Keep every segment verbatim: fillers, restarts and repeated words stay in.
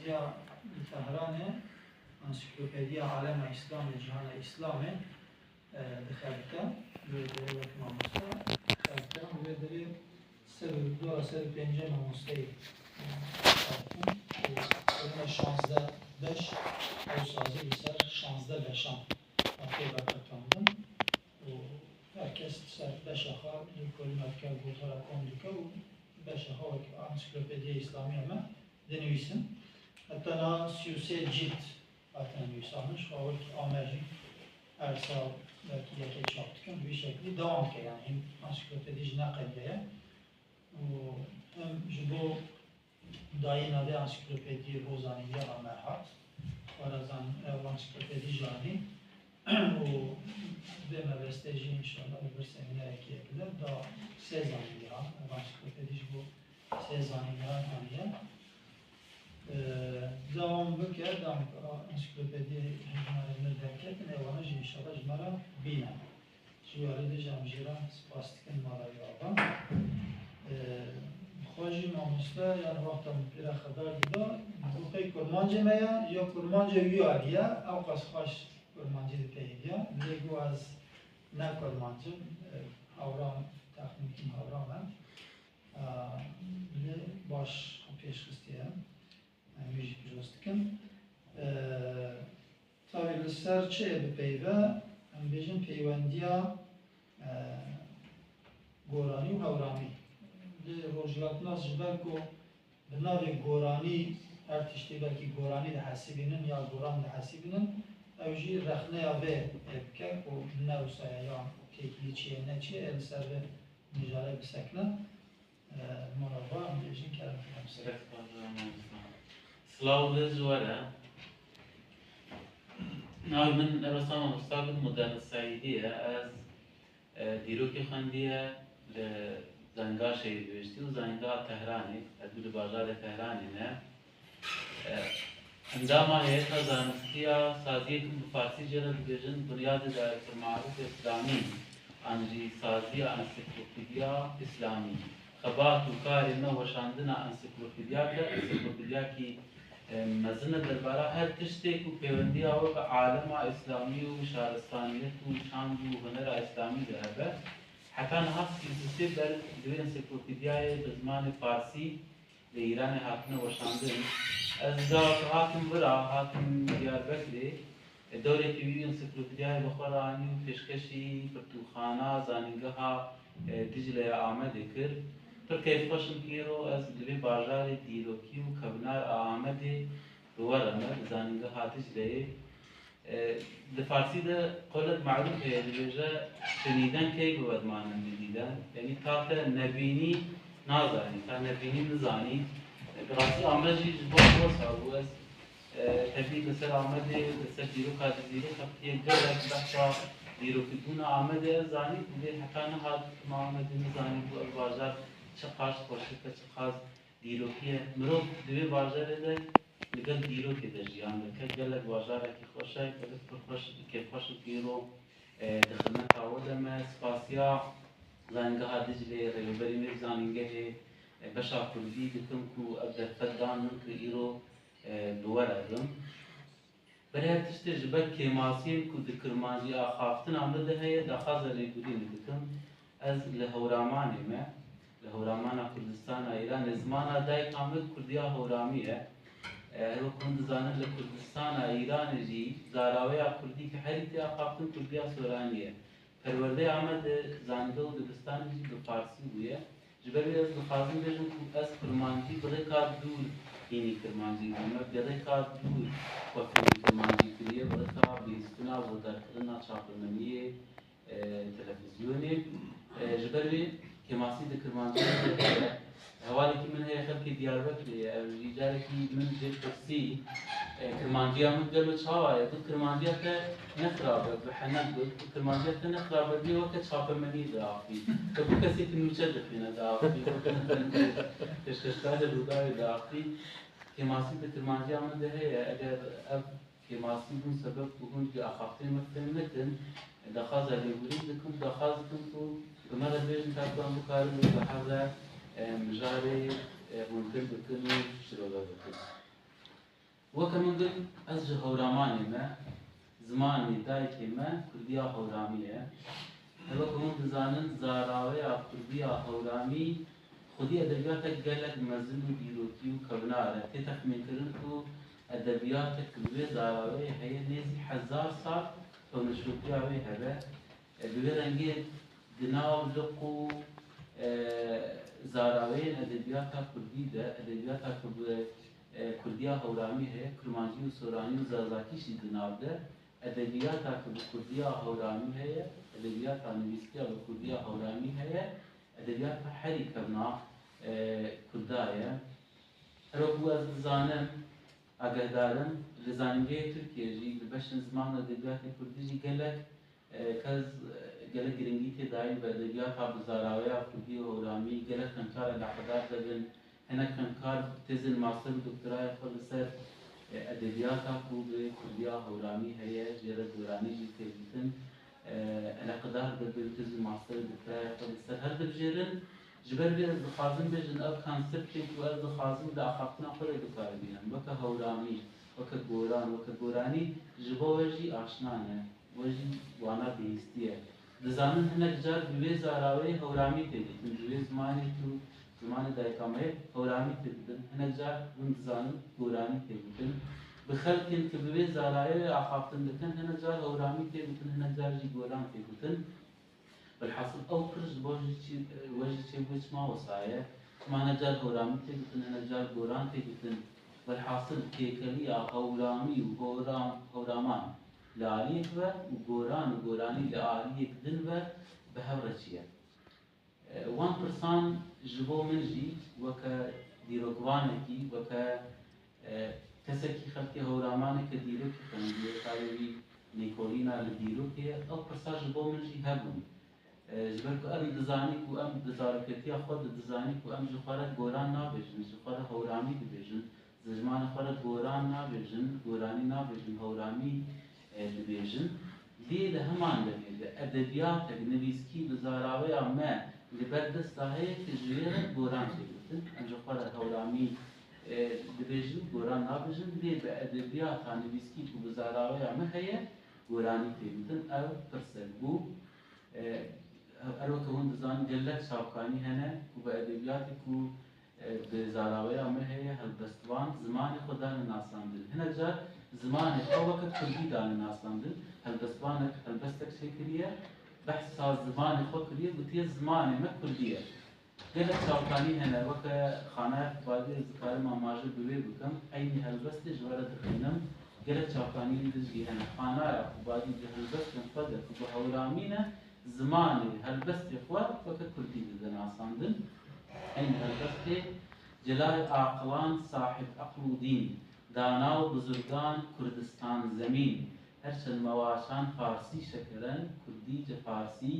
Ya li Tehranê Ansiklopediya Alema Îslamê, Cihana Îslamê, e, dixebite. Wê derê wek mamoste dixebite. Wê derê ser û dora ser û pêncî mamosteyê, e, dixebite. Û kirine şazdeh beş, ew sazî li ser şazdeh beşan hatiye veqetandin. Û her kes ser beşa xwe li kolîna dike, gotora kom dike û beşa xwe wek Ansiklopediya Îslamî me dinivîsin. Heta niha sî û sê cilt hatine nivîsandin, ji xwe wek ame jî her sal belkî yekê çap dikin, bi vî şeklî dewam dike, yani hîn ansiklopedî jî neqediyaye. Û em ji bo dayîna vê ansiklopediyê bo zanîngeha me hat, xwe re zan-, ew ansiklopedî jî anî û vê mebestê jî înşallah li vir semînerekî yek li da sê zanîngehan, ev ansiklopedî ji bo sê zanîngehan aniye. Dewam bike, dewam bike. Ansiklopediyê hêjmarê mir derketin, ê wana jî înşallah ji me re bîne. Ji wî alî de jî em jê re spas dikin mala wî ava. Xwe jî mamoste, yani wexta min pê re xeber dida, got pey kurmancê me ye, ya kurmancê wî alî ye, ewqas xweş kurmancî dipeyivî ye. Lê got ez ne kurmanc im, hewram, texnîkî hewram e. Lê baş pêşxistî ye. Em wî jî pîroz dikin. Tabî li ser çi yê bipeyive? Em bêjin peywendiya, e, goranî û hewramî. Li rojhilatnas ji ber ku bi navê goranî her tiştê belkî goranî dihesibînin ya goran dihesibînin, ew jî rexneya vê ê bike ku ne wisa ye ya têkilî çi ye ne çi ye, ê li ser vê mijare bisekine. Merhaba, em bêjin kerem. Silav. Silav û rêz ji we re. Navê min Erosa Mamosta Gul Mudarris Seîdî ye. Ez, e, dîrokê xwendiye li Zanîngeha Şehîd Bihiştî û Zanîngeha Tehranê. Ez li bajarê Tehranê ne. E, endama Heyeta Zanistî ya Saziyê, ku bi farsî jê re dibêjin Bunyadê Daîretil Marûfê Îslamî, an jî Saziya Ensiklopediya Îslamî. Xebat û karê me weşandina ensiklopediyake, ensiklopediyakî, e, mezin e derbara her tiştê ku pêwendiya we bi alema îslamî û şaristaniyet û çand û hunera îslamî de hebe. Heta niha sî û sê berg di wê ensiklopediyayê bi zimanê farsî li Îranê hatine weşandin. Ez da ku hatim vira, hatim Diyarbekirê, e, dewrekî wî ensiklopediyayê bi xwe re anî û pêşkêşî pirtûkxana Zanîngeha, e, Diclê ya Amedê kir. Pir keyfxweş im ku îro ez li vê bajarê dîrokî û kevnar a Amedê bi we re me, li Zanîngeha Dicleyê. E, di farsî de qolek marûf heye, dibêje, "Şinîden key bi we dimanin bidîden." Yanî ta te nebînî nazanî, ta nebînî nizanî. E, bi rastî Amed jî ji bo wisa bû. Ez, e, tevî li ser Amedê, li ser dîroka Cizîrê xebitiye gelek behsa dîrokîbûna Amedê ez zanî. Lê heta niha dikim Amedê nizanî bû ev bajar çiqas xweşik e, çiqas dîrokî ye. Mirov di vê bajarê de li gel dîrokê de jiyan dike. Gelek bajarekî xweş e, gelek pir xweş, kêfxweş û pîro, e, di xizmeta we de me. Spasiya Zanîngeha Diclê, rêveberî me zanîngehê, e, beşa kurdî dikim ku ev derfet dan min ku îro, e, bi we re bim. Berê her tiştê ji ber kêmasiyên ku di kirmancî axaftina me de heye, daxwaza lêborînê dikim. Ez li Hewramanê me, li Hewramana Kurdistana Îranê, zimana dayika me kurdiya hewramî ye. E, her wek hûn dizanin, li Kurdistana Îranê jî zaraweya kurdî ku herî tê axaftin kurdiya soranî ye. Perwerdeya me di zanîngeha û dibistanê jî bi farsî bûye. Ji ber wê ez dixwazim bêjim ku ez kurmancî bi rêka dûr hînî kirmancî dibînim. Me bi rêka dûr xwe fêrî kirmancî kiriye, bi rêka bihîstina, vodarkirina, çapemeniyê, e, televîzyonê. E, ji ber wê kêmasî di kirmancî de heye. Hevalekî min heye xelkê Diyarbekirê ye. Ev jî carekî min jê pirsî, e, kirmanciya min gelo çawa ye? Got, kirmanciya te ne xirab e, bi henek got. Got, kirmanciya te ne xirab e, bê weke çapemeniyê diaxivî. Wekî kesê ku nûçe dixwîne diaxivî. Pêşkêşkarê Rûdawê diaxivî. Kêmasî di kirmanciya min de heye. Eger ev kêmasî bûn sebeb ku hûn ji axaftinê me fêm nekin, daxwaza lêborîn dikim, daxwaz dikim ku bi me re bêjin, ta ku em bikarin wê bi hev re, e, mijarê, e, rûndir bikin û şirove bikin. Weke min got, ez ji Hewramanê me, zimanê dayikê me kurdiya hewramî ye. Her weke hûn dizanin, zaraweya kurdiya hewramî xwedî edebiyatek gelek mezin û dîrokî û kevnar e. Tê texmînkirin ku edebiyatek ku bi vê zaraweyê heye nêzî hezar sal tewneşopiya wê hebe. E, bi vê rengê di nav liq û, e, zaraweyên edebiyata kurdî de, edebiyata ku bi, e, kurdiya hewramî heye, kurmancî û soranî û zazakî jî di nav de, edebiyata ku bi kurdiya hewramî heye, edebiyata nivîskiya bi kurdiya hewramî heye, edebiyata herî kevna, e, kurda ye. Her wekî ez dizanim, agehdar im, li zanîngehê Tirkiyê jî, li beşên ziman û edebiyatê kurdî jî gelek E, kes, e, gelek girîngî tê dayîn bi edebiyata bi zaraweya kurdî û hewramî, gelek xwendkar eleqedar dibin. Hinek xwendkar tezên master û doktoraya xwe li ser, e, edebiyata ku bi kurdiya hewramî heye, jê re goranî jî tê gotin, e, eleqedar dibin, tezên master û doktoraya xwe li ser hildibijêrin. Ji ber vê ez dixwazim bêjim, ev konseptên ku ez dixwazim di axaftina xwe de bikarim bînim, weke hewramî, weke goran, weke goranî, ji bo we jî aşna ne. We jî wana bihîstiye. Dizanin hinek car bi vê zaraweyê hewramî tê gotin, bi vê zimanê ku zimanê dayika me ye, hewramî tê gotin. Hinek car hûn dizanin goranî tê gotin. Bi xelkên ku bi vê zaraweyê axaftin dikin, hinek car hewramî tê gotin, hinek car jî goran tê gotin. Bilhasil ew pirs ji bo jî çi, we jî çêbû çima wisa ye? Çima hinek car hewramî tê gotin, hinek car goran tê gotin? Bilhasil têkiliya hewramî û hewram-, hewraman li aliyek ve û goran û goranî li aliyek din ve bi hev re çi ye? E, wan pirsan ji bo min jî weke dîrokvanekî, weke, e, kesekî xelkê hewramanê ke dîrokî xwendiye, karê wî lêkolîna li dîrokê ye, ew pirsa ji bo min jî hebûn. E, ji ber ku em dizanî ku em di zaroketiya xwe de dizanî ku em ji xwe re goran nabêjin, ji xwe re hewramî dibêjin, zimanê xwe re goran nabêjin, goranî nabêjin, hewramî, e, dibêjin. Lê li heman demê de edebiyatek nivîskî bi zaraweya me li ber desta heye ku ji wê re goran tê gotin. Em ji xwe re hewramî, e, dibêjin, goran nabêjin. Lê bi edebiyata nivîskî ku bi zaraweya me heye, goranî tê gotin. Ev pirsek bû. E, her weke hûn dizanin gelek çavkanî hene ku bi edebiyatê ku, e, bi zaraweya me heye, helbestvan zimanê xwe dane nasandin. Hinek car zimanê xwe weke kurdî dane nasandin. Helbestvanek helbestek çêkiriye, behsa zimanê xwe kiriye, gotiye zimanê me kurdî ye. Gelek çavkanî hene, weke Xanaya Xubadî ez dikarim amaje bi wê bikim, eynî helbestê ji we re dixwînim. Gelek çavkaniyên din jî hene. Xanaya Xubadî di helbestên xwe de ku bi hewramî ne, zimanê helbestê xwe weke kurdî dide nasandin. Eynî helbestê Celalê aqilan sahib eql û dîn, dana û bizirgan Kurdistan zemîn, her çend mewaşan farsî şekeren, kurdî ji farsî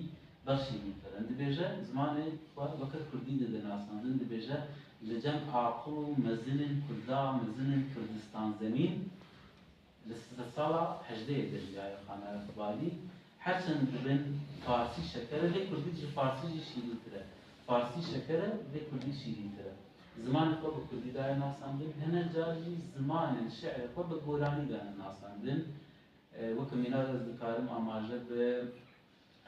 berşî min kirin. Dibêje, zimanê xwe weke kurdî dide nasandin, dibêje, li cem aqil û mezinên kurda, mezinên Kurdistan zemîn, li sedsala hejdehê de jiyaye Xanaya Xubadî. Her çend dibin farsî şeker e, lê kurdî ji farsî jî şîrîntir e. Farsî şeker e, lê kurdî şîrîntir e. Zimanê xwe bi kurdî daye nasandin, hinek car jî zimanên şi'rê xwe bi goranî dane nasandin. E, weke mînak ez dikarim amaje bi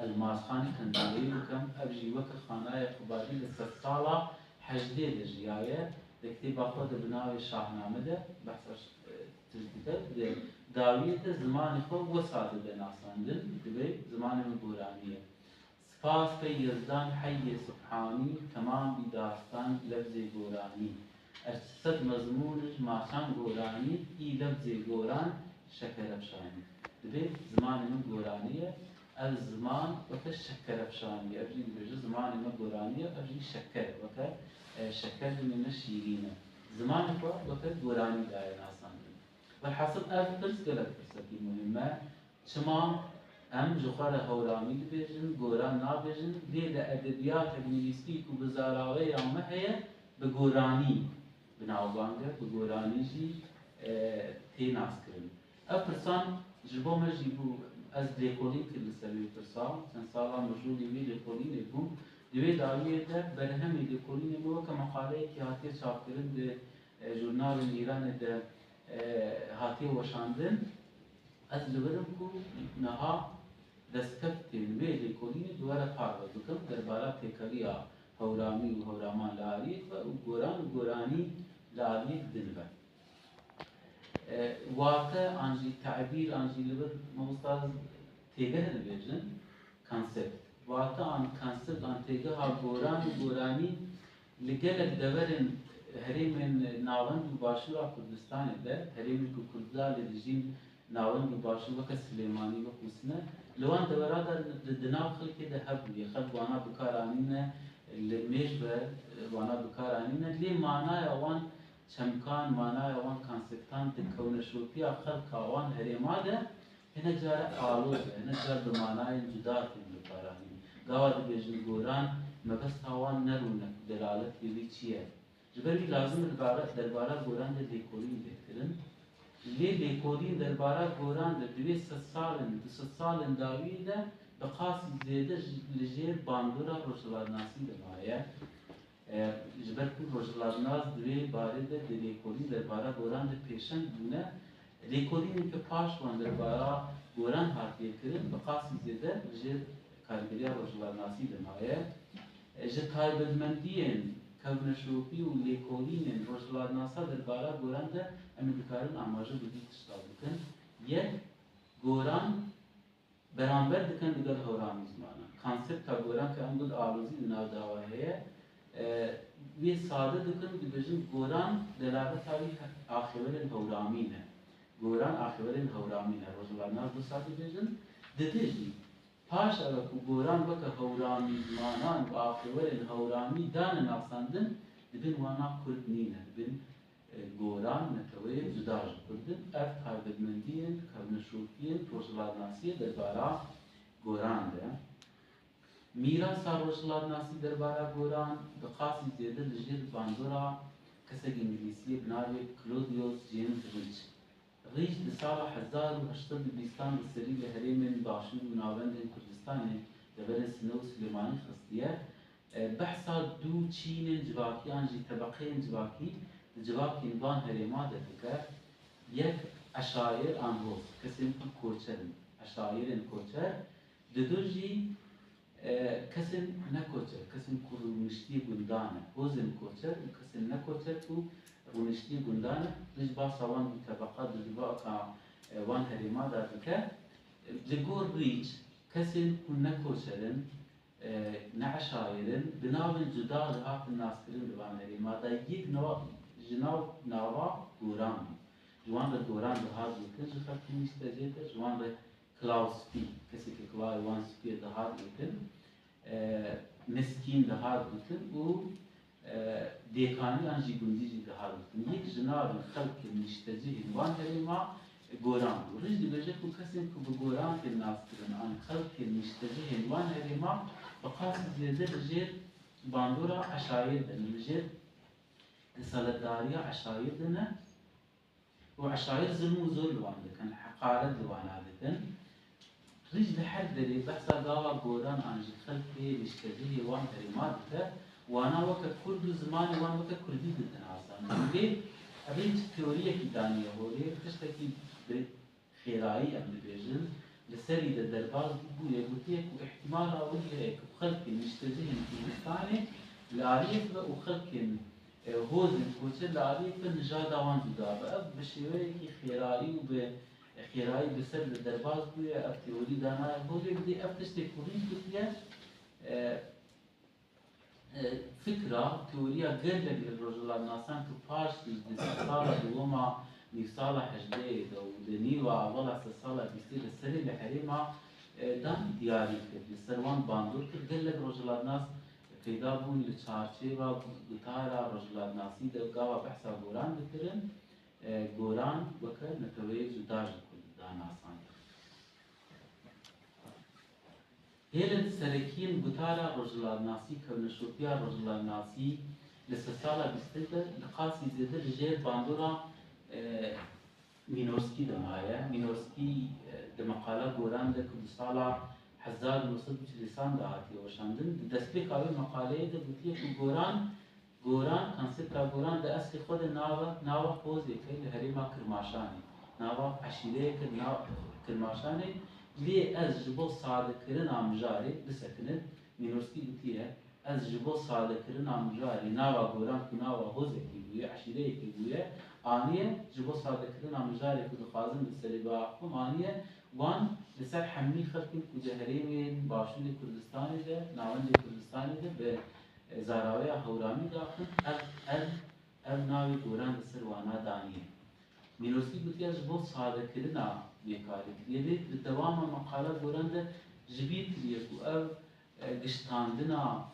Elmasxanê Qendîleyî bikim, ev jî weke Xanaya Xubadî li sedsala hejdê de jiyaye. Di kitêba xwe de bi navê Şahname de behsa, e, tişt dike, di dawiyê de zimanê xwe wisa dide nasandin, dibê zimanê min goranî ye. Spas pey Yezdan heyê subhanî, temam bî dastan lefzê goranî. Ez sed mezmûn ji maçan goranî, î lefzê goran şekerefşanî. Dibê zimanê min goranî ye, ev ziman weke şekerefşanî ye. Ev jî dibêje zimanê me goranî ye, ev jî şeker e, weke, e, şeker dimê me şîrîn e. Zimanê xwe weke goranî daye nasandin. Welhasil ev pirs gelek pirsekî muhîm e. Çima em ji xwe re hewramî dibêjin, goran nabêjin, lê di edebiyatek nivîskî ku bi zaraweya me heye, bi goranî bi navbang e, bi goranî jî, e, tê naskirin. Ev pirsan ji bo me jî bû, ez lêkolîn kir li ser wê pirsa, çend sala mijûlî wê lêkolînê bûm. Di wê dawiyê de berhemê lêkolînê me weke meqaleyekî hatiye çapkirin di, e, jurnalên Îranê de, e, hatiye weşandin. Ez li vir im ku niha destkeftên vê lêkolînê bi we re parve bikim, derbara têkiliya hewramî û hewraman li aliyek ve û goran û goranî li aliyek din ve. E, wate an jî tebîr an jî li vir mamosta têgeh dibêjin, konsept. Wate an konsept an têgeha goran û goranî li gelek deverên herêmên navend û başûra Kurdistanê de, herêmên ku Kurda lê dijîn navend û başûr weke Silêmanî, wek Misine, li wan devera de di, di nav xelkê de hebûye. Xelk wana bi kar anîne, li mêj ve wana bi kar anîne. Lê manaya wan çemkan, manaya wan konseptan di kewneşopiya xelka wan herêma de hinek care aloz e, hinek car bi manayên cuda tên bikaranîn. Gava dibêjin goran, mebesta wan ne rûne ku delaletê wî çi ye. Ji ber wî lazim e derbara, derbara goran de lêkolîn lêkirin. Lê lêkolîn derbara goran de di vê sed salên, du sed salên dawî de bi qasî zêde ji, li jêr bandora rojhilatnasî de maye. E, ji ber ku rojhilatnas di vê barê de di lêkolîn derbara goran de pêşeng bûne, lêkolînên ku paş wan derbara goran hatiye kirin, bi qasî zêde li jêr karîgeriya rojhilatnasî de maye. E, ji taybetmendiyên kevneşopî û lêkolînên rojhilatnasa derbara goran de em ê dikarin amaje bi du tişta bikin. Yek, goran beramber dikin digel hewramî zimanan. Konsepta goran ke em got alozî di nav de heye, e, wê sade dikin, dibêjin goran delaveta wî he-, axêwerên hewramî ne. Goran axêwerên hewramî ne. Rojhilatnas wisa dibêjin. Didê jî, paş ewe ku goran weke hewramî zimanan û axêwerên hewramî dane nasandin, dibin wana kurd nîne. Dibin e, goran neteweyê cuda ji kurd in. Ev taybetmendiyên kevneşopiyên rojhilatnasiyê derbara goran de. Mîrasa rojhilatnasî derbara goran bi qasî zêde li jêr bandora kesek îngilîsiyê bi navê Claudius James Rich. Rich di sala hezar û heşt sed û bîstan di serî li herêmên başûr û navendên Kurdistanê, deverên Sine û Silêmanî xistiye. E, behsa du çînên civakî an jî tebeqeyên civakî di civakên van herêma de dike. Yek eşayir an hoz, kesên ku koçer in, eşayirên koçer. Didu jî, e, kesên nekoçer, kesên ku rûniştiyê gundan e. Hozên koçer û kesên nekoçer ku rûniştiyê gundan e. Rich basa wan du tebeqa, du civaka, e, van herêma de dike. Li gor Rich, kesên ku nekoçer in, e, ne eşayir in, bi navên cuda dihatin naskirin di van herêma de. Yek nav, ji nav nava goran bû. Ji wan re goran dihat gotin, ji xelkê niştecihê de, ji wan re kilaw spî, kesê ke kilawê wan spî ye dihat gotin, e, miskîn dihat gotin û e, dêkanî an jî gundî jî dihat gotin. Yek ji navên xelkên niştecihên wan herêma goran bû. Rich dibêje ku kesên ku bi goran tên naskirin an xelkên niştecihên wan herêma bi qasî zêde li jêr bandora eşayir de ne, li jêr deseletdariya eşayir de ne. Û eşayir zilm û zor li wan dikin, heqaret li wana dikin. Rich li her derê behsa gava goran an jî xelkê niştecihê wan herêma dike, wana weke kurd û zimanê wan weke kurdî didin nasandin. Lê Rich teoriyekî daniye holê, tiştekî bi xêrayî em dibêjin, li serî de derbas bûye, gotiye ku îhtîmala wî heye ku xelkên niştecihên Kurdistanê li aliyek ve û xelkên e, hozên koçer li aliyek ve nijada wan cuda be. Ev bi şêweyekî xêrayî û bi xêrayî bi ser de derbas bûye, ev teorî danaye holê. Bi dê ev tiştê ku Rich gotiye, e, e, fikra, teoriya gelek li rojhilatnasan ku paş di sala dewama nîvsala hejdehê de û di nîva awala sedsala bîstê de serê li herêma, e, dan diyarî kir, li ser wan bandor kir, gelek rojhilatnas peyda bûn li çarçêva gotara rojhilatnasî de gava behsa goran dikirin, e, goran weke neteweyê cuda ji kurd da nasandin. Hêlên serekî yên gotara rojhilatnasî, kevneşopiya rojhilatnasî li sedsala bîstê de li qasî zêde li jêr bandora, e, Mînorskî de maye. Mînorskî, e, di meqala goran de ku di sala hezar û neh sed û çil û sê de hatiye weşandin, di destpêka wê meqaleyê de gotiye ku goran Goran, konsepta Goran di eslê xwe de nava, nava hozek e li herêma Kirmaşanê. Nava eşîreyeke nav Kirmaşanê, lê ez ji bo sadekirina mijarê, bisekinin, Mînorskî gotiye, ez ji bo sadekirina mijarê nava Goran ku nava hozekê bûye, eşîreyekê bûye, aniye, ji bo sadekirina mijarê ku dixwazin li serê biaxivim aniye, wan li ser hemî xelkên ku di herêmên Başûrê Kurdistanê de, Navendê Kurdistanê de bi, e, zaraweya Hewramî diaxivin, ev, ev, ev navê Goran li ser wana daniye. Mînorskî gotiye, ji bo sadekirina vê karê kiriye. Lê di dewama meqala Goran de ji bîr kiriye ku ev, e, giştandina,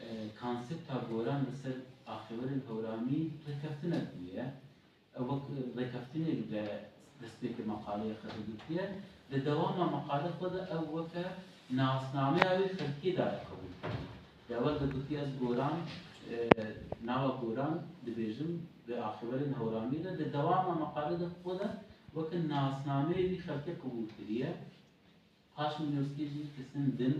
e, konsepta Goran li ser axêwerên Hewramî rêkeftinek bûye. Ew wek rêkeftinê li destpêkê meqaleyê xwe de gotiye. Di dewama meqalê xwe de ew weke nasnameya wê xelkê daye qebûlkirin. Di ewel de gotiye, ez Goran, e, nava Goran dibêjim bi axêwerên Hewramî de. Di dewama meqalê de xwe de weke nasnameyê wî xelkê qebûl kiriye. Paş Mînorskî jî kesên din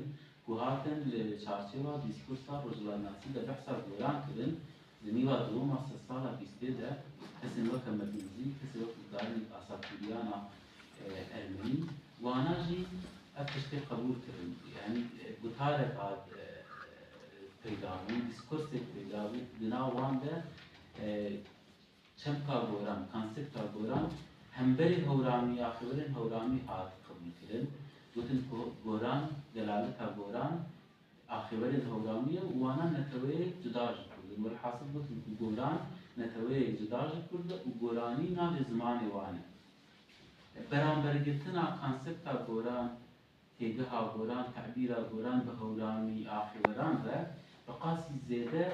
ku hatin li çarçewa dîskursa rojhilatnasî de behsa Goran kirin, di nîva duwema sedsala bîstê de kesên weke Metin Zî, kesên weke Galî Asatûryana, e, Ermenî, wana jî ev tiştê qebûl kirin. Yanî, e, gutarek hat, e, peyda bû, dîskursek peyda bû. Di nav wan de, e, çemka Goran, konsepta Goran, hemberî Hewramî, axêwerên Hewramî hat qebûlkirin. Gotin ku Goran delaleta Goran axêwerên Hewramî ye û wana neteweyek cuda ji Kurd in. Welhasil gotin ku Goran neteweyek cuda ji Kurd e û Goranî navê zimanê wan e. Berambergirtina konsepta Goran, têgeha Goran, tebîra Goran bi Hewramî axêweran re bi qasî zêde,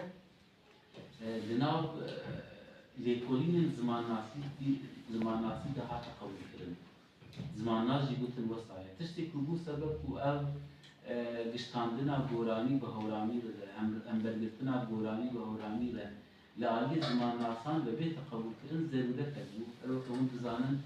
e, li nav, e, lêkolînên zimannasî, zimannasî de hate qebûlkirin. Zimannas jî gotin wesa ye. Tiştê ku bû sebeb ku ev, e, giştandina Goranî bi Hewramî re, hem, hembergirtina Goranî bi Hewramî re li aliyê zimannasan ve bête qebûlkirin zerûretek bû. Ew weke hûn dizanin,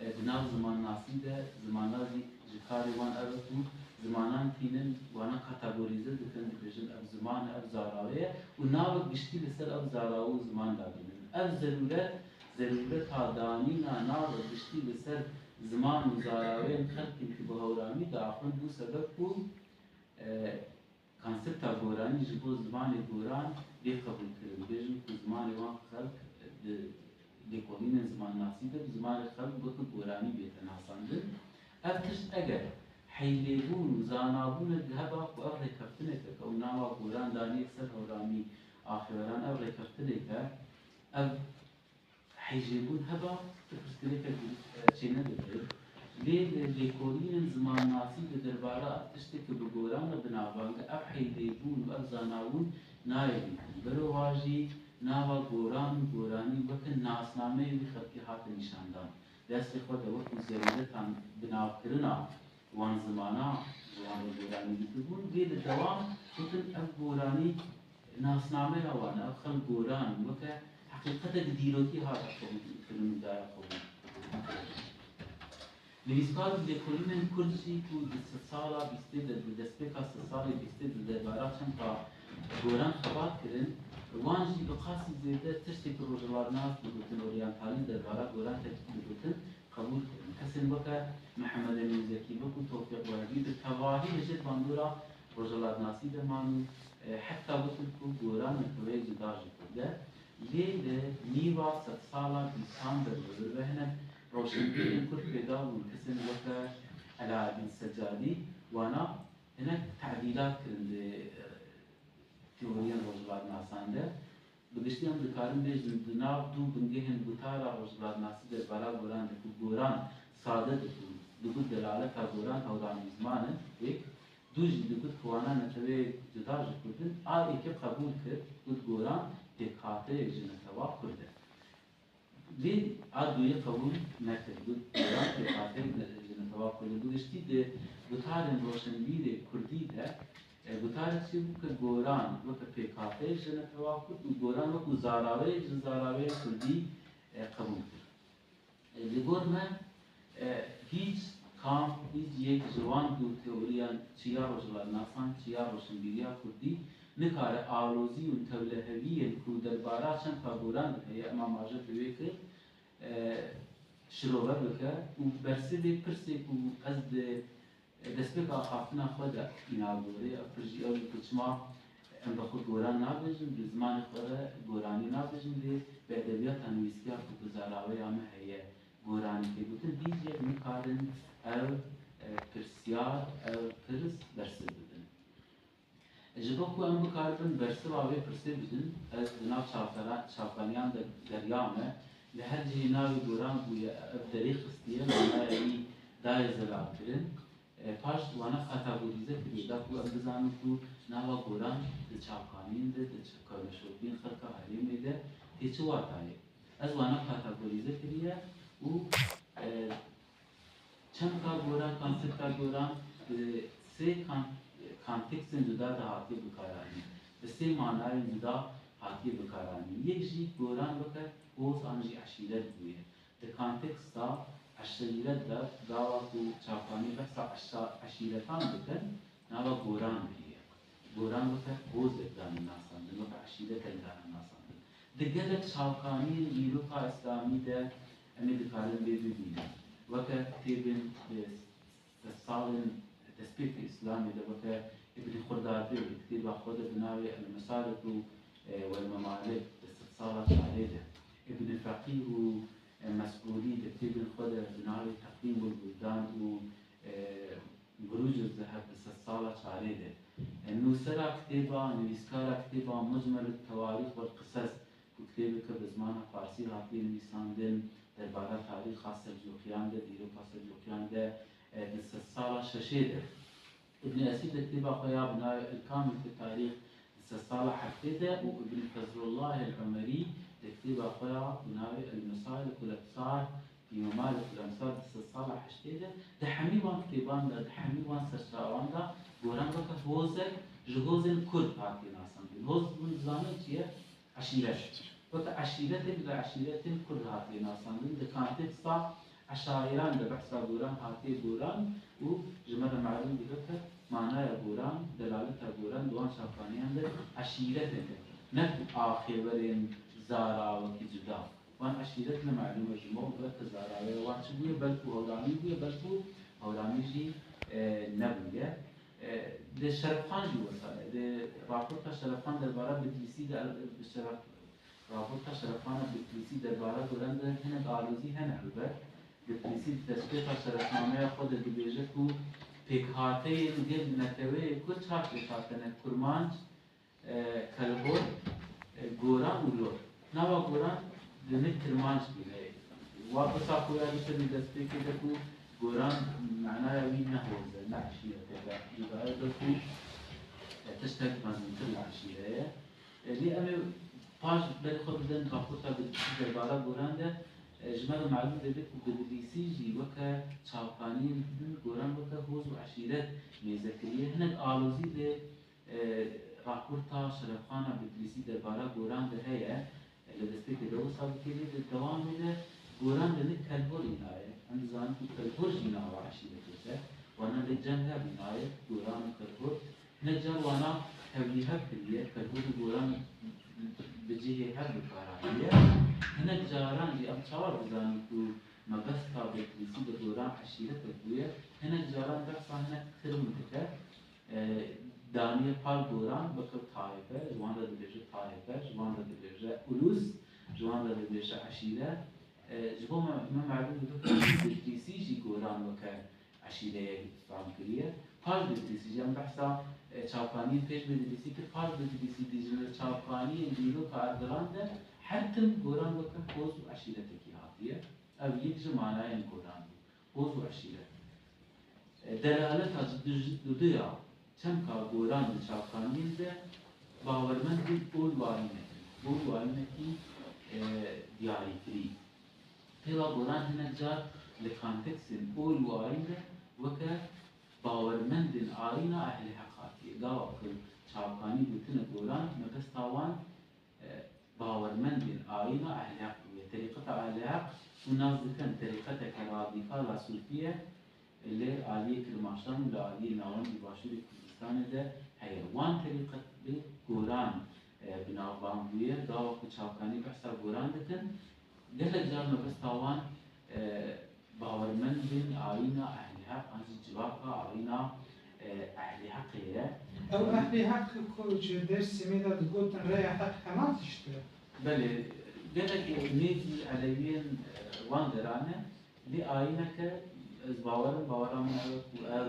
e, di nav zimannasî de, zimannas jî ji karê wan ev e ku zimanan tînin, wana kategorîze dikin, dibêjin ev ziman e, ev zarawe ye û navek giştî li ser ev zarawe û ziman dadînin. Ev zerûret, zerûreta danîna navek giştî li ser ziman û zaraweyên xelkên ku bi Hewramî diaxivin bû sebeb ku, e, konsepta Goranî ji bo zimanê Goran bê qebûlkirin. Bêjin ku zimanê wan xelk di lêkolînên zimannasî de bi zimanê xelk weke Goranî bête nasandin. Ev tişt eger heylêbûn û zanabûnek heba ku ev rêkeftineke ku ew nava Goran daniye ser Hewramî axêweran, ev rêkeftineke, ev heyjêbûn heba, pirsgirêkek, e, çênedibe. Lê li lêkolînên zimannasî di derbara tiştê ku bi Goran re bi navbang e, ev heylêbûn û ev zanabûn nayê dîtin. Berovan jî nava Goran û Goranî weke nasnameyê wî xelkê hate nîşandan. Destê xwe de wekî zerûretan binavkirina wan zimana ji wan re Goranî dikiribûn. Lê li dewam gotin ev Goranî nasnameya wan e, ev xelk Goran weke heqîqetek dîrokî hate qebûlkirin û daye qebûl. Nivîskar û lêkolînên Kurd jî ku di sedsala bîstê de, di destpêka sedsalê bîstê de derbara çemka Goran xebat kirin, wan jî bi qasî zêde tiştê ku rojhilatnas digotin, oryantalî derbara Goran te digotin, qebûl kirin. Kesên weke Mihemed Emîn Zekî, wekû Tewfîq Wehbî bi tevahî li jêr bandora rojhilatnasî de man û, e, heta gotin ku Goran neteweyek cuda ji Kurd e. Lê li nîva sedsala bîstan de bi vir ve hinek roşenbîrên Kurd peyda bûn, kesên weke Elaeddîn Secadî, wana hinek tedîlat kirin di, e, teoriyên rojhilatnasan de. Bi giştî em dikarin bêjin, di nav du bingehên gotara rojhilatnasî derbara Goran de ku Goran sade digot, digot delaleta Goran hewramî ziman e, yek, du jî digot ku wana neteweyek cuda ji Kurd in, a yekê qebûl kir, got Goran pêkhateyek ji netewa Kurd e. Lê a duyê qebûl nekir, got Goran pêkhateyek ji netewa Kurd e. Bi giştî di gotarên roşenbîrê Kurdî de, e, gotarek çêbû ku Goran weke pêkhateyek ji netewa Kurd û Goran wekû zaraweyek ji zaraweyên Kurdî, e, qebûl kir. E, li gor me, e, hîç kam, hîç yek ji wan du teoriyan, çi ya rojhilatnasan, çi ya roşenbîriya Kurdî, nikare alozî û tewleheviyên ku derbara çemka goran de heye, ema maje bi wê kir, e, şirove bike û bersivê pirsê ku ez di destpêka axaftina xwe de îna gorê, ev pir jî ew in ku çima em bi xwe goran nabêjin, bi zimanê xwe re goranî nabêjin, lê bi edebiyata nivîskar ku bi zaraweya me heye goranî tê gotin, hîç yek nikarin ev, e, pirsiyar, ev pirs bersiv bidin. Ji bo ku em bikaribin bersiva vê pirsê bidin, ez di nav çavkara-, çavkaniyan de deriyame, li her cihê navê goran bûye, ev derê xistiye, manaya wî daye zelalkirin. E, paş wana kategorîze kiriye, da ku em bizanin ku nava goran di çavkaniyên de, di ç-, kewneşopiyên xelka herêmê de tê çi watayê. Ez wana kategorîze kiriye û, e, çemka goran, konsekta goran, e, sê kan-, konteksên cuda de hatiye bikaranîn. Bi sê manayên cuda hatiye bikaranîn. Yek jî goran weke hoz an jî eşîret bûye. Di konteksta eşîret de, gava ku çavkanî behsa eşa-, eşîretan dikin, nava goran kiriye. Goran weke hozek dane nasandin, weke eşîretek dane nasandin. Di gelek çavkaniyên dîroka îslamî de em ê dikarin vê bibînin. Weke kitêbên, e, sedsalên destpêkê îslamê de, weke Îbnî Xurdadê di kitêba xwe de bi navê El-Mesalik û, e, Wel Memalik di sedsala çarê de, Îbnî Feqîh û, e, Mesûdî di kitêbên xwe de bi navê Teqdîm û Buldan û, e, Burûc Zeheb di sedsala çarê de, e, nûsera kitêba, nivîskara kitêba Mucmel Tewarîx Wel Qisas, ku kitêbeke bi zimana farsî hatiye nivîsandin, derbara tarîxa Selcuqiyan de, dîroka Selcuqiyan de, e, di sedsala şeşê de. Îbn Esîr di kitêba xwe ya bi navê El Kamil fi Tarîx di sedsala heftê de û Îbn Fezlullah El Umerî di kitêba xwe ya bi navê El Mesalik ul Ebsar fi Memalik ul Emsar di sedsala heştê de, di hemî wan kitêban de, di hemî wan serçavan de goran weke hozek ji hozên kurd hatiye nasandin. Hoz hûn dizanin çi ye? Eşîret. Weke eşîretên bi eşîretên kurd hatiye nasandin. Di konteksta eşairan de behsa goran hatiye goran û ji me re melûm dibe ke manaya goran, delaleta goran di wan çavkaniyan de eşîretên e. Ne ku axêverên zara wekî cuda. Wan eşîret ne melûm e ji me û belke zaraweya wan çi bûye, belkû hewramî bûye, belkû hewramî jî, e, nebûye. E, lê Şerefxan jî wisa ye. Lê raporta Şerefxan derbara Bitlîsî de, bi Şeref-, raporta Şerefxana Bitlîsî derbara goran de hinek alozî hene helbet. Bitlîsî di destpêka şerefnameya xwe de dibêje ku pêkhateyên gel neteweyê Kurd çar pêkhatene, Kurmanc, e, Kelhor, e, Goran û Lor. Nava Goran di nik Kirmanc bûne. Wa pirsa xwe ya dişe di destpêkê de ku Goran manaya wî ne hoz e, ne eşîret e, belkî cuda ye, belkû, e, tiştek mezintir li eşîre ye. E, lê em ê paş berê xwe bidin raporta Bitlîsî derbara Goran de, e, ji me re melûm dibe ku Bitlîsî jî weke çavkaniyên din Goran weke hoz û eşîret mêze kiriye. Hinek alozî lê e, raporta Şerefxana Bitlîsî derbara Goran de heye, e, li destpêkê de wisa dikê, lê di dewamê de Goran li nik Kelhor înaye. Em dizanin ku Kelhor jî nava eşîretê ye. Wana li cem hev înaye, Goran û Kelhor. Hinek car wana tevlîhev kiriye, Kelhor û Goran bi cihê hev bi kar hatiye. Hinek caran jî em çawa dizanin ku mebesta Bitlîsî bi Goran eşîretek bûye, hinek caran behsa hinek term dike. E, daniye pal Goran, weke taîfe, ji wan re dibêje taîfe, ji wan re dibêje ulus, ji wan re dibêje eşîre. E, ji bo me, me melûm dibe ku Bitlîsî jî Goran weke eşîreyek fam kiriye. Paş Bitlîsî jî em behsa, e, çavkaniyên pêş Bitlîsî kir, paş Bitlîsî dî ji çavkaniyên dîroka Erdilan de her tim Goran weke hoz û eşîretekî hatiye. Ev yek ji manayên Goran bû. Hoz û eşîret. E, delaleta duduya çemka Goran di çavkaniyên de bawermendên ol û ayînek in. Ol û ayînekî, e, diyarîkirî. Pêva Goran hinek car li konteksên ol û ayîn de weke bawermendên ayîna ehlê heq hatiye. Gava ku çavkanî gotine Goran, mebesta wan e, bawermendên ayîna ehlî heq bûye. Terîqeta ehlî heq, hûn nas dikin, terîqeteke radîkal a sûfî ye, li aliyê Kirmaşan û li aliyê navendî Başûrê Kurdistanê de heye. Wan terîqet bi Goran, e, bi navbang bûye. Gava ku çavkanî behsa Goran dikin, gelek car mebesta wan, e, bawermendên ayîna Ehlî Heq an jî civaka ayîna, e, Ehlî Heqê ye. Ew Ehlî Heq ku ji Dêrsimê de digotin rêya Heq heman tişt e? Belê, gelek nêzî Elewiyên, e, wan deran e. Vê ayîneke, ez bawer im, bawera min ew e ku ev,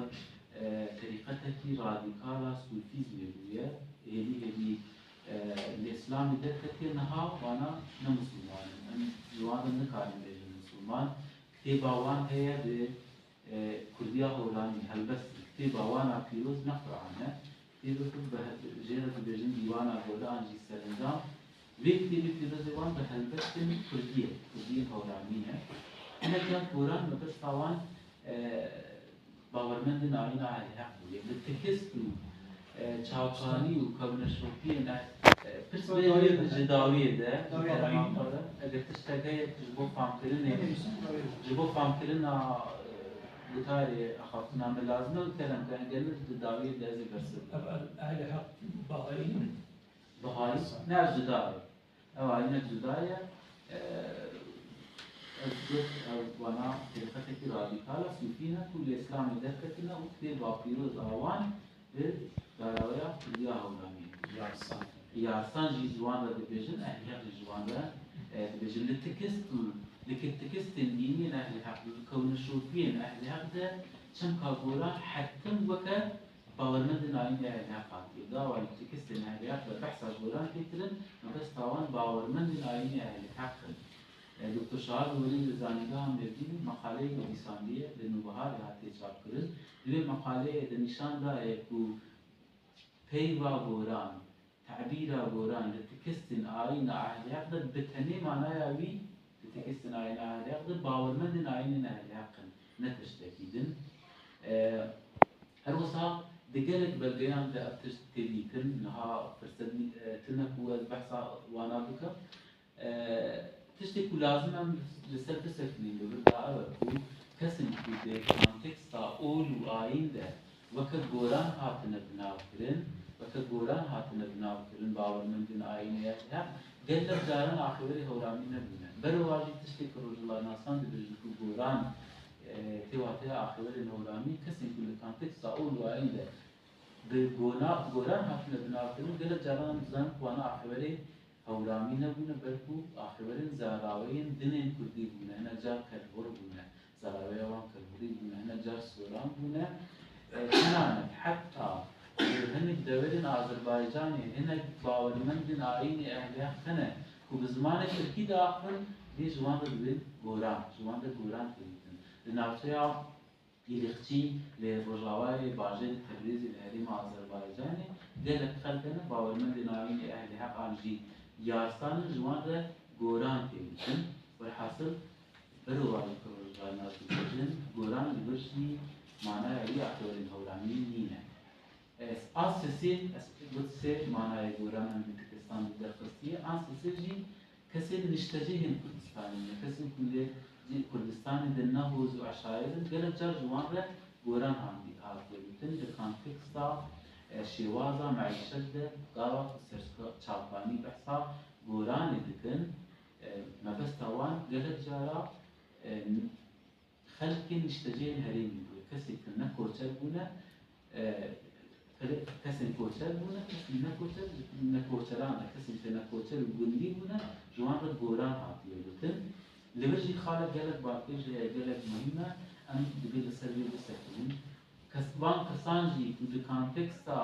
e, terîqetekî radîkal a sûfîzmê bûye. Hêdî hêdî, e, li Îslamê derketiye, niha wana ne misilman in. Em ji wan re nikarin bêjin misilman. Kitêba wan heye bi, e, kurdiya hewramî, helbest kitêba wan a pîroz ne Quran e. Kitêbê xwe bi he-, jê re dibêjin Dîwana Gole an jî Serencam. Vê kitêbê pîrozê wan bi helbestên kurdî ye, kurdiyên hewramî ne. Hinek car Goran mebesta wan, e, bawermendên ayîna Ehlî Heq bûye. Bi tikist û, e, çavkanî û kewneşopiyên, e, e, pirsê ji dawiyê de, ji dawiyê de, ji dawiyê de, eger tiştek heye ji bo famkirinê, ji bo famkirina, e, gutarê axaftina me lazim e û kerem ke, eger ne di dawiyê de ez ê bersiv bikim. Ev Ehlî Heq Bahayî ne? Bahayî, ne, ev cuda ye. Ew ayînek cuda ye. E, ez got, ew wana terîqetekî radîkal e, sûfî ne, ku li Îslamê derketine û kitêba pîroz a wan bi daraweya kurdiya hewramî. Yarsan. Yarsan jî ji wan re dibêjin, Ehlî Heq jî ji wan re, e, dibêjin. Li tikist û li ki-, tikistên dîniyên Ehlî Heq, li kewneşopiyên Ehlî Heq de çemka Goran hetim weke bawermendên ayînê Ehlî Heq hatiye. Gava li tikistên Ehlî Heq de behsa Goran tê kirin, mebesta wan bawermendên ayînê Ehlî Heq in. E, Doktor Şahab Welî li Zanîngeha Mêrdînê meqaleyek nivîsandiye, li Nûbiharê hatiye çapkirin. Di vê meqaleyê de nîşan daye ku peyva Goran, tebîra Goran li tikistên ayîna Ehlî Heq de bi tenê manaya wî, li tikistên ayîna Ehlî Heq de bawermendên ayînên Ehlî Heq in, ne tiştekî din. E, her wisa di gelek belgeyan de ev tişt tê dîtin, niha firset nî-, e, tune ku ez behsa wana bikim. E, tiştê ku lazim em li ser bisekinîn li vir de ew e ku kesên ku di konteksta ol û ayîn de weke Goran hatine binavkirin, weke Goran hatine binavkirin, bawermendên ayînê ya, ya gelek caran axêwerê hewramî nebûne. Berowa jî tiştê ku rojhilatnasan dibêjin ku Goran, e, tê wateya axêwerên hewramî, kesên ku li konteksta ol û ayîn de bi gona-, Goran hatine binavkirin, gelek caran em dizanin ku wana axêwerê hewramî nebûne, belkû axêwerên zaraweyên dinên kurdî bûne, hinek car kelhor bûne, zaraweya wan kelhorî bûne, hinek car soran bûne. E, tenanî heta li hinek deverên Azerbaycanê hinek bawermendên ayînê Ehlî Heq hene ku bi zimanê tirkî diaxivin, vê ji wan re dibên Goran, ji wan re Goran tê dîtin. Di navçeya Îlîxçî li rojavayê bajarê Tebrîzê li herêma Azerbaycanê gelek xelk hene, bawermendên ayînê Ehlî Heq an jî Yarsan in, ji wan re Goran tê gotin. Welhasil, berovajî ku rojhilatnas dibêjin, Goran li vir jî manaya wî axêwerên hewramî nîne. E, an sisê, ez got sê manayê Goran em li Tirkistan de derxistiye, an sisê jî kesên niştecihên Kurdistanê ne, kesên ku li Kurdistanê de ne hoz û eşair in, gelek car ji wan re Goran hatiye gotin. Di konteksta, e, şêwaza meîşet de gava ku serçavkanî behsa Goranê dikin, e, mebesta wan gelek cara, e, xelkên niştecihên herêmî bûye. Kesên ku ne koçer bûne, e, kesên koçer bûne, kesên ne koçer, ne koçeran e, kesên ku ne koçer û gundî bûne, ji wan re Goran hatiye gotin. Li vir jî xalek gelek balkêş heye, gelek muhîm e, em divê li ser vê bisekinin. Kes-, van kesan jî ku di konteksta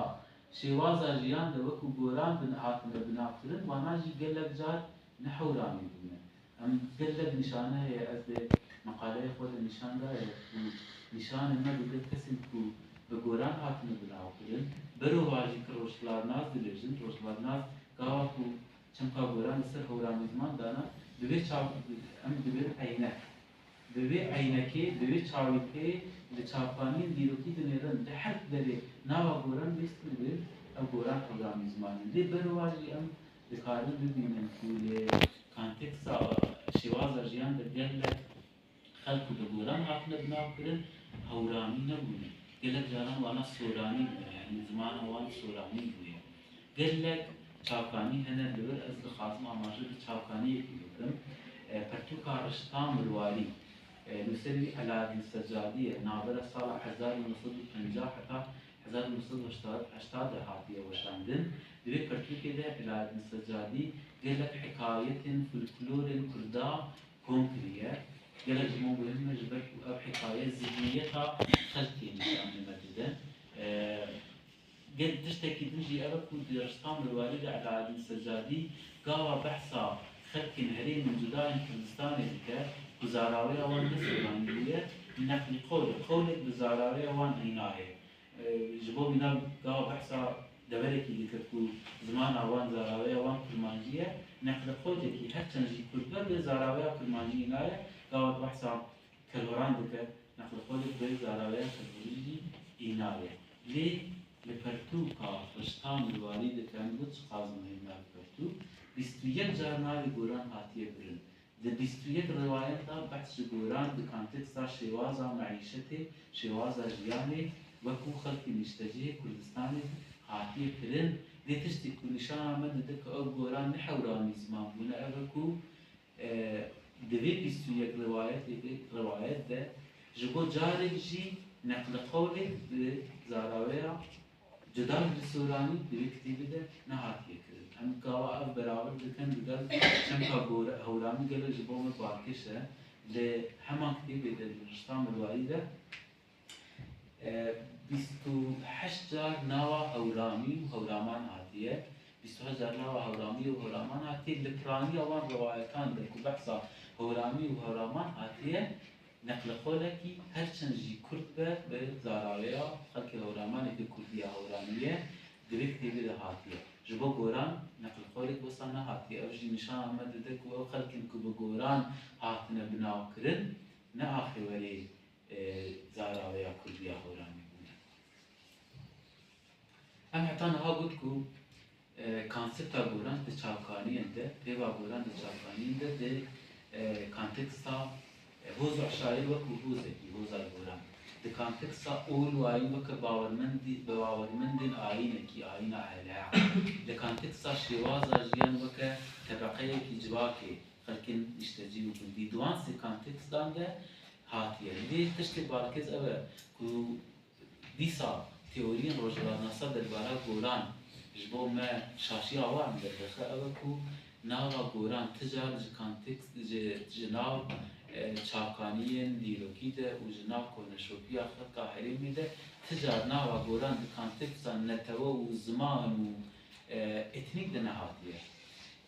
şêwaza jiyan de wekû Goran bin-, hatine binavkirin, wana jî gelek car ne hewramî bûne. Em gelek nîşane heye, ez dê meqaleyê xwe de nîşan daye ku nîşanên me digel kesên ku bi Goran hatine binavkirin, berovajî ki rojhilatnas dibêjin, rojhilatnas gava ku çemka Goran li ser hewramî ziman dana, bi vê çav-, em dibin eynek. Bi vê eynekê, bi vê çawîtê li çavkaniyên dîrokî dinêrin, di her derê nava Goran lîst dibin, ew Goran hewramî ziman in. Lê berovajî em dikarin bibînin ku li konteksta şêwaza jiyan de gelek xelk ku bi Goran hatine binavkirin, hewramî nebûne. Gelek caran wana soranî bûye, yanî zimana wan soranî bûye. Gelek çavkanî hene li vir, ez dixwazim amaje bi çavkaniyekî bikim. E, Pirtûka Rişta Mirwarî, e, nûserî Elâdîn Secadî ye, navbera sala hezar û neh sed û penca heta hezar û neh sed û heştad de hatiye weşandin. Di vê pirtûkê de Elâdîn Secadî gelek hikayetên folklorên Kurda kom kiriye. Gelek ji bo muhim e, ji ber ku ev hikaye zihniyeta xelkê nîşanê me dide. E, gel tiştekî din jî ev e ku di Rişta Mirwarî de Elâdîn Secadî gava behsa xelkên herêmên cuda yên Kurdistanê dike ku zaraweya wan ne soranî bûye, neqlî qewlê, qewlek bi zaraweya wan înaye. E, ji bo mîna gava behsa deverekî dike ku zimana wan, zaraweya wan kurmancî ye, neqlî qewlekî her çend jî kurd be, bi zaraweya kurmancî înaye, gava behsa Kelhoran dike, neqlî qewlek bi zaraweya Kelhorî jî înaye. Lê li pirtûka Rişta Mirwarî de, em got çiqas muhim e ev pirtûk, bîst û yek car navê goran hatiye birin. Di bîst û yek rewayet de behs ji goran di konteksta şêwaza meîşetê, şêwaza jiyanê, wekû xelkê niştecihê Kurdistanê hatiye kirin. Lê tiştê ku nîşana me dide ku ew goran ne hewramî ziman bûne, ev e ku, e, di vê bîst û yek rewayetê de, rewayet de ji bo carek jî neqli qewlê bi zaraweya cuda ji soranî di vê kitêbê de nehatiye kirin. Em gava ev beraber dikin digel çemka gore-, hewramî gelek ji bo me balkêş e. Li heman kitêbê de, li Rişta Mirwarî de, e, bîst û heşt car nava hewramî û hewraman hatiye. Bîst û heşt car nava hewramî û hewraman hatiye. Li piraniya wan rewayetan de ku behsa hewramî û hewraman hatiye, neqli qolekî her çend jî kurt be, bi zaraweya xelkê hewramanê ke kurdî ya hewramî ye, di vê kitêbê de hatiye. Ji bo goran neqli qolek wisa nehatiye. Ev jî nîşana me dide ku ew xelkên ku bi goran hatine binavkirin, ne axê werê, e, zaraweya kurdî ya hewramî bûne. Em heta niha got ku, e, konsepta goran di çavkaniyên de, pêva goran di çavkaniyên de, di, e, konteksta, e, hoz û eşayir wekû hozekî, hoza goran, di konteksta ol û ayîn weke bawermendî-, bi bawermendên ayînekî, ayîna Eleha, di konteksta şêwaza jiyan weke tebeqeyekî civakê, xelkên niştecî û gundî, di wan sê kontekstan de hatiye. Lê tiştê balkêz ev e ku dîsa teoriyên rojhilatnasa derbara goran ji bo me şaşiya wan derdixe, ew e ku nava goran ti car ji kontekst, ji, ji nav, e, çavkaniyên dîrokî de û ji nav koneşopiya xelka herêmê de ti car nava goran di konteksta netewe û ziman û, e, etnîk de nehatiye.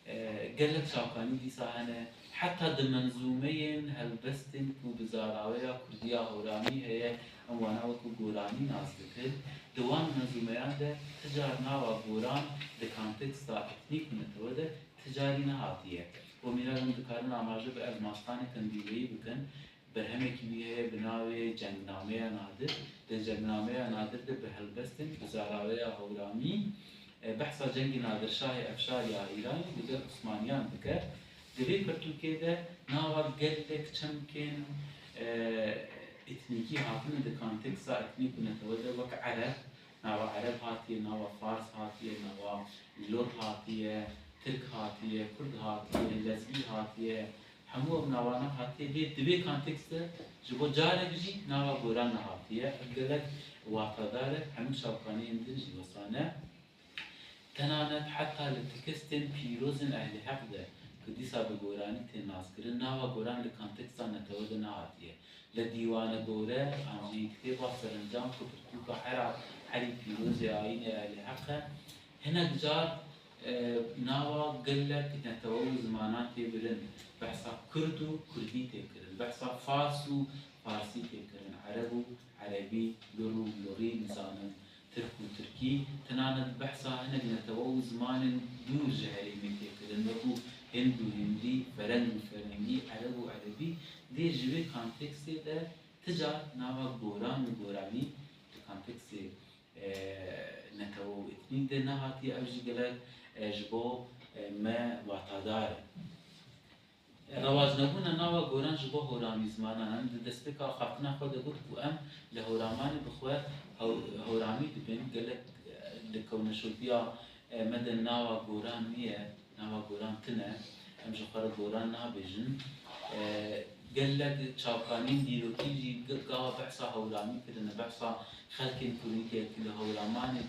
E, gelek çavkanî dîsa hene, heta di menzûmeyên helbestên ku bi zaraweya kurdî ya hewramî heye, em wana wekû goranî nas dikin. Di wan menzûmeyan de ti car nava goran di konteksta etnîk û netewe de ti carî nehatiye. Û mîna em dikarin amaje bi ev mastanê tendîleyî bikin. Berhemekî wî heye bi navê Cengname ya Nadir. Di Cengname ya Nadir de bi helbestên bi zaraweya hewramî, e, behsa cengê Nadir Şahê Efşar ya Îranê digel Osmaniyan dike. Di vê pirtûkê de nava gelek çemkên, e, etnîkî hatine di konteksta etnîk û netewe de, wek Ereb, nava Ereb hatiye, nava Fars hatiye, nava Lur hatiye, Tirk hatiye, Kurd hatiye, Lezgî hatiye, hemû ev navana hatiye. Lê di vê kontekst de ji bo carek jî nava goran nehatiye. Ev gelek watadar e, hemû çavkaniyên din jî wisa ne. Tenanet heta li tekstên pîrozên Ehlî Heq de ku dîsa bi goranî tên naskirin, nava goran li konteksta netewe de nehatiye. Li Dîwane Gore an jî kitêba serencam ku pirtûka Hera, Herî Pîroz ê Ayînê Ehlî Heq e, hinek car, e, nava gelek netewe û zimanan tê birin. Behsa kurd û kurdî tê kirin. Behsa fars û farsî tê kirin. Ereb û erebî, lur û lurî, nizanim, tirk û tirkî, tenanet behsa hinek netewe û zimanên dûr ji herêmê tê kirin, wekû hind û hindî, fereng û ferengî, ereb û erebî. Lê ji vê kontekstê de ti car nava goran û goranî di kontekstê, e, netewe û etnîk de nehatiye. Ev jî gelek, e, ji bo, e, me watadar e. Rewacnebûna nava goran ji bo hewramî zimanan. Em di destpêka axaftina xwe de got ku em li hewramanê bi xwe hew- hewramî dibin. Gelek, e, li kewneşopiya, e, me de nava goran niye, nava goran tune. Em ji xwe re goran nabêjin. E, gelek çavkaniyên dîrokî jî ge- gava behsa hewramî kirine, behsa xelkên kurî ke ku li hewramanê